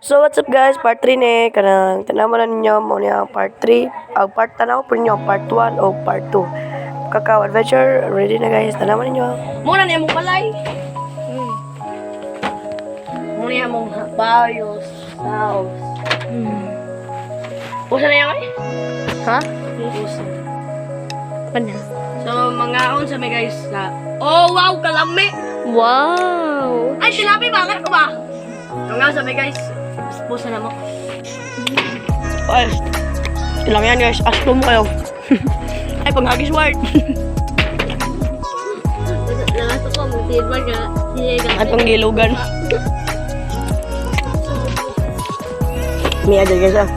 So what's up, guys? Part 3 ni kanang tanaw na ninyo mo niya ang part 3. Ang part tanaw po ninyo ang part 1 o part 2. Cacao Adventure ready na, guys. Tanaw ninyo. Muna na mong balay. Muna mong bayos, house. Pusa na yan ay? Ha? Pusa. Kanya. So, mga sa may guys na, oh wow, kalami! Wow! Ay, sinabi ba? Ko ba? Mga sa may guys, pusa na mo. Ay, ilang yan, guys. Asko mo kayo. Ay, panghagis word. Nangaso ko, magsilba ka. At panggilugan. May ada, guys, ah.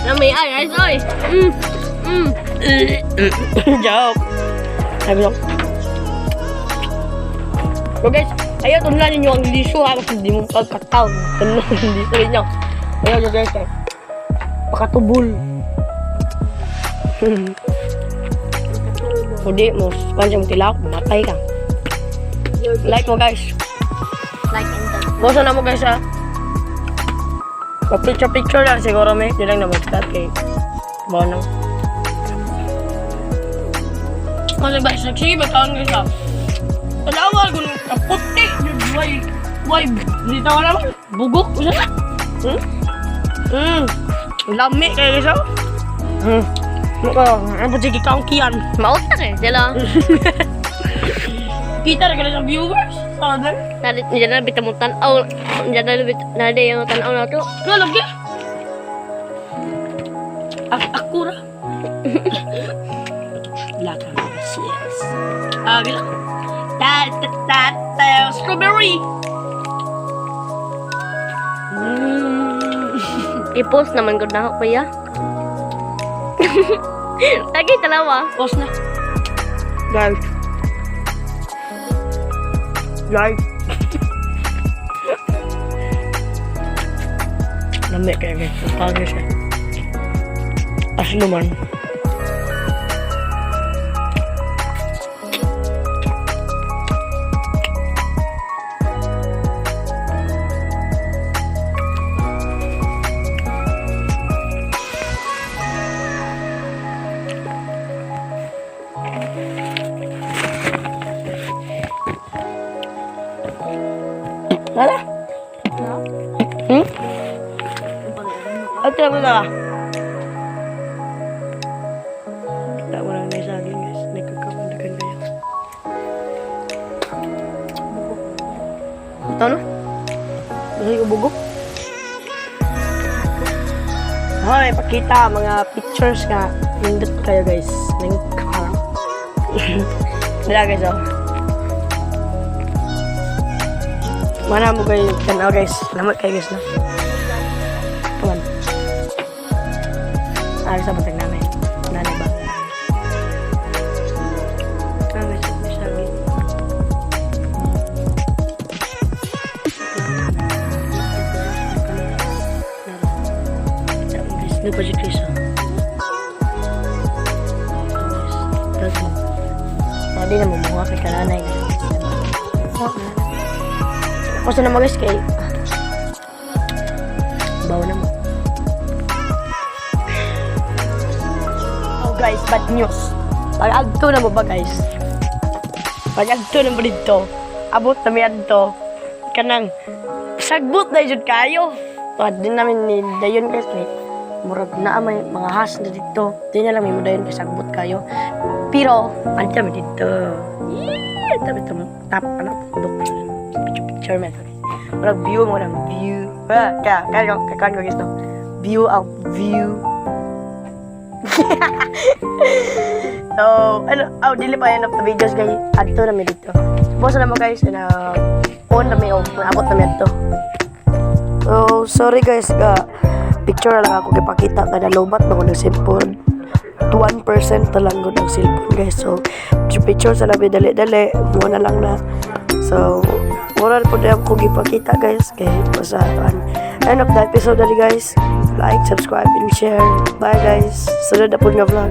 Na may ay, ay, oy. Joke. Sabi lang. So guys, ayaw tunlan ninyo ang liso ha kasi hindi mo pagkataon. Tunlan ang liso ninyo. Ayaw nyo, guys, eh. Pakatubol. Kundi mo, kung mo tilak, matay ka. Like mo, guys. Like and subscribe. Bosa na mo, guys, ha. Pa-picture picture lang siguro may. Di lang na mag-start kay. Bawa nang. Kasi guys, nagsige ba taon, guys, ha? Tanawa, kung kaputi, why, why, dito ka naman, bugok, usa na. Hmm? Lami kayo, guys, oh. Ano ka? Ano ba sige kang kiyan? Mauta kayo sila. Kita na ka na sa viewers. Sabi. Nari, diyan na bita mong tanaw. Diyan na bita, nari yung tanaw na to. Ano, lagi? Ako ra. Laka. Yes. Ah, gila. Ta ta ta ta strawberry. I-post naman ko na ako, kuya. Lagi dalawa. Post na. Guys. Like. Lami kayo, guys. Ang pangit siya. As naman. Wala. Hmm? At mo na. Kita mo lang na saging, guys. Nagkakamandakan kayo. Ito no? Gusto ko bugok. Okay, pakita mga pictures nga. Nindot kayo, guys. Nang car. Wala, guys, oh. Mana mo kayo tanaw, guys. Salamat kayo, guys, no. Come on. Ah, sa batag namin. Nanay ba? Ah, guys, may saging. Guys, ano pa si Chris, oh. Guys, tapos mo. Pwede na mamuha kay kananay na. Ako sa naman, guys, kay bawa na mo. Oh guys, bad news. Pag-agto na mo ba, guys? Pag-agto na mo dito, abot na mi adto. Kanang sagbot na jud kayo. Pag din namin ni dayon, guys, kay murag na may mga has na dito. Di na lang may mudayon kay sagbot kayo. Pero andiyan mi dito. Yeah, tabi ito top ano bundok. Picture picture man. Murag view mo lang view. Ah, kaya kaya kaya kaya guys, no. View ang view. So, ano, oh, dili pa end of the videos guys. Adto na mi dito. Suppose na mo, guys, na on na mi o abot na mi adto. So, sorry guys, ka picture lang ako gipakita kada lobat na ko ng cellphone. 1% na lang gud ang cellphone, guys. So, picture picture sa labi dali-dali, mo na lang na. So, wala po na ako gipakita, guys, kay basta an end of the episode dali, guys. Like, subscribe and share. Bye, guys. Sunod na po nga vlog.